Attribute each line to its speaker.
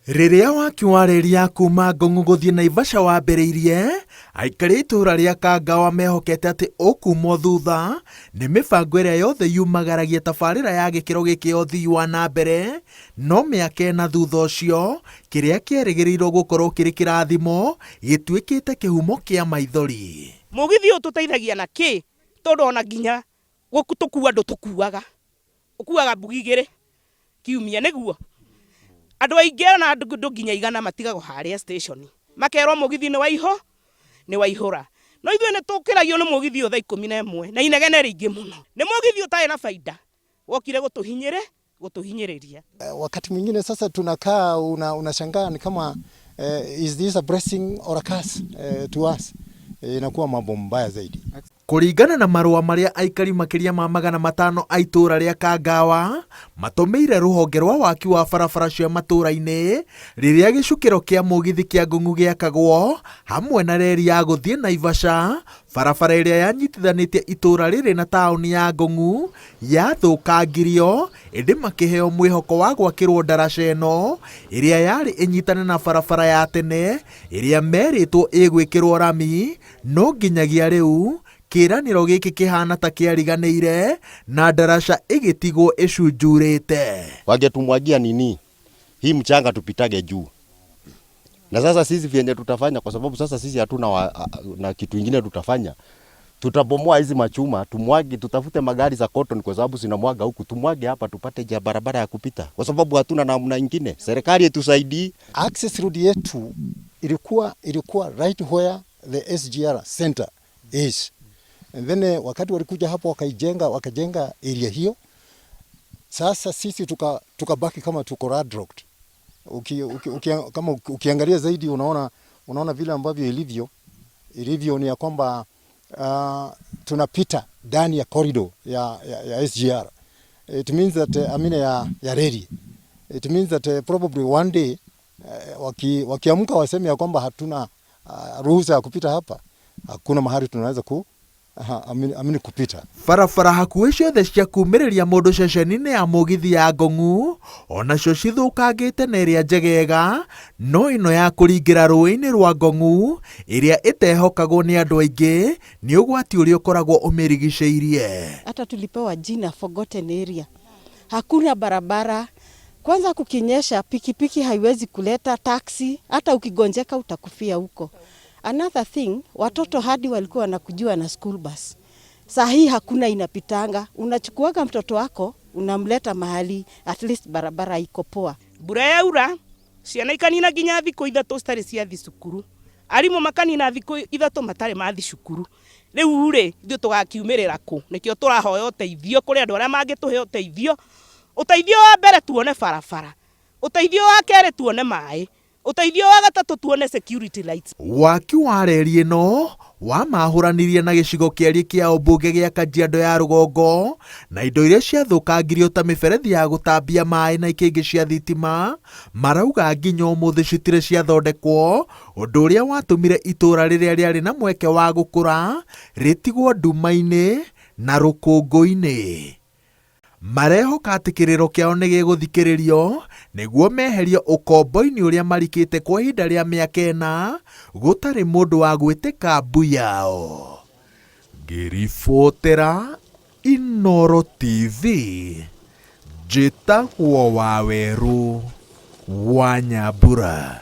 Speaker 1: Rĩrĩa waki wa reri ya kuma Ngong'u gũthiĩ Naivasha wambĩrĩirie, aikari a itũũra rĩa Kangawa mehokete atĩ ũkumwo thutha nĩ mĩbango ĩrĩa yothe yumagaragia tabarĩra ya gĩkĩro gĩkĩ ya ũthii wa na mbere, no mĩaka ĩna thutha ũcio, kĩrĩa kĩerĩgĩrĩirwo gũkorwo kĩrĩ kĩrathimo gĩtuĩkĩte kĩhumo kĩa maithori.
Speaker 2: Mũgithi ũyũ ũtũteithagia na kĩ? Tondũ ona nginya gũtũkua ndũtũkuaga. Ũkuaga mbugi igĩrĩ kiumia nĩguo? Andũ aingĩ ona andũ nginya igana matigagwo harĩa station makerwo mũgithi nĩ waihũ nĩ waihũra. No ithuĩ nĩ tũkĩragio nĩ mũgithi ũyũ thaa 11 na inegene rĩingĩ mũno. Nĩ mũgithi ũtarĩ na baida wokire gũtũhinyĩrĩ gũtũhinyĩrĩria.
Speaker 3: Wakati mwingine sasa tunakaa unashangaa ni kama is this a blessing or a curse to us? Inakuwa mambo mbaya zaidi.
Speaker 1: Kũringana na marũa marĩa aikari makĩria ma 500 a itũũra rĩa Kangawa matũmĩire rũhonge rwa waki wa barabara cia matũũra-inĩ rĩrĩa gĩcukĩro kĩa mũgithi kĩa Ngũng'u gĩakagwo hamwe na reri ya gũthiĩ Naivasha, barabara ĩrĩa yanyitithanĩtie itũũra rĩrĩ na taũni ya Ngũng'u yathũkangirio ĩndĩ makĩheo mwĩhoko wa gwakĩrwo ndaraca ĩno ĩrĩa yarĩ ĩnyitane na barabara ya tene ĩrĩa merĩtwo ĩgwĩkĩrwo rami no nginyagia rĩu kĩĩranĩro gĩkĩ kĩhana ta kĩariganĩire na ndaraca ĩgĩtigwo ĩcunjurĩte.
Speaker 4: Wangetumwagia nini hii mchanga tupitage juu. Na sasa sisi vyenye tutafanya, kwa sababu sasa sisi hatuna na kitu ingine tutafanya, tutabomoa hizi machuma tumwage, tutafute magari za cotton kwa sababu zinamwaga huku, tumwage hapa tupate ja barabara ya kupita, kwa sababu hatuna namna ingine. Serikali itusaidii.
Speaker 3: Access road yetu ilikuwa right where the SGR center is. And then wakati walikuja hapo wakaijenga, wakajenga area hiyo. Sasa sisi tukabaki kama tuko landlocked. Kama ukiangalia zaidi unaona vile ambavyo ilivyo ni ya kwamba tunapita ndani ya corridor ya SGR. It means that I mean ya reli. It means that probably one day wakiamka waseme ya kwamba hatuna ruhusa ya kupita hapa, hakuna mahali tunaweza ku aha, I mean kupita.
Speaker 1: Barabara hakuhĩ ciothe cia kumĩrĩria mũndũ ceceni-inĩ ya mũgithi ya Ngong'u onacio cithũkangĩte na ĩrĩa njegega no ĩno ya kũringĩra rũĩ-inĩ rwa Ngong'u ĩrĩa ĩtehokagwo nĩ andũ aingĩ nĩ ũgwati ũrĩa ũkoragwo ũmĩrigicĩirie.
Speaker 5: Hata tulipewa jina forgotten area. Hakuna barabara. Kwanza kukinyesha pikipiki haiwezi kuleta taxi, hata ukigonjeka utakufia huko. Another thing, watoto hadi walikuwa wanakujua na school bus. Saa hii hakuna inapitanga. Unachukuaga mtoto wako, unamleta mahali at least barabara iko poa.
Speaker 2: Mbura yaura, ciana ikanina nginya thikũ 3 citarĩ ciathi cukuru. Arimũ makanina thikũ 3 matarĩ mathi cukuru. Rĩu rĩ, ithuĩ tũgakiumĩrĩra kũ? Nĩkĩo tũrahoya ũteithio kũrĩ andũ arĩa mangĩtũhe ũteithio. Ũteithio wa mbere tuone barabara. Ũteithio wa kerĩ tuone maĩ. Ũteithio wa gatatũ tuone security lights.
Speaker 1: Waki wa reri ĩno wamahũranirie na gĩcigo kĩariĩ kĩa ũmbunge gĩa Kajiado ya rũgongo na indo iria ciathũkangirio ta mĩberethi ya gũtambia maĩ na ikĩngĩ cia thitima marauga nginya ũmũthĩ citirĩ ciathondekwo, ũndũ ũrĩa watũmire itũũra rĩrĩa rĩarĩ na mweke wa gũkũra rĩtigwo nduma-inĩ na rũkũngũ-inĩ. Marehoka atĩ kĩrĩro kĩao nĩ gĩgũthikĩrĩrio nĩguo meherio ũkombo-inĩ ũrĩa marikĩte kwa ihinda rĩa mĩaka 4 gũtarĩ mũndũ wa gwĩtĩka mbu yao. Ngĩribotera Inooro TV, njĩtagwo Wawerũ wa Nyambura.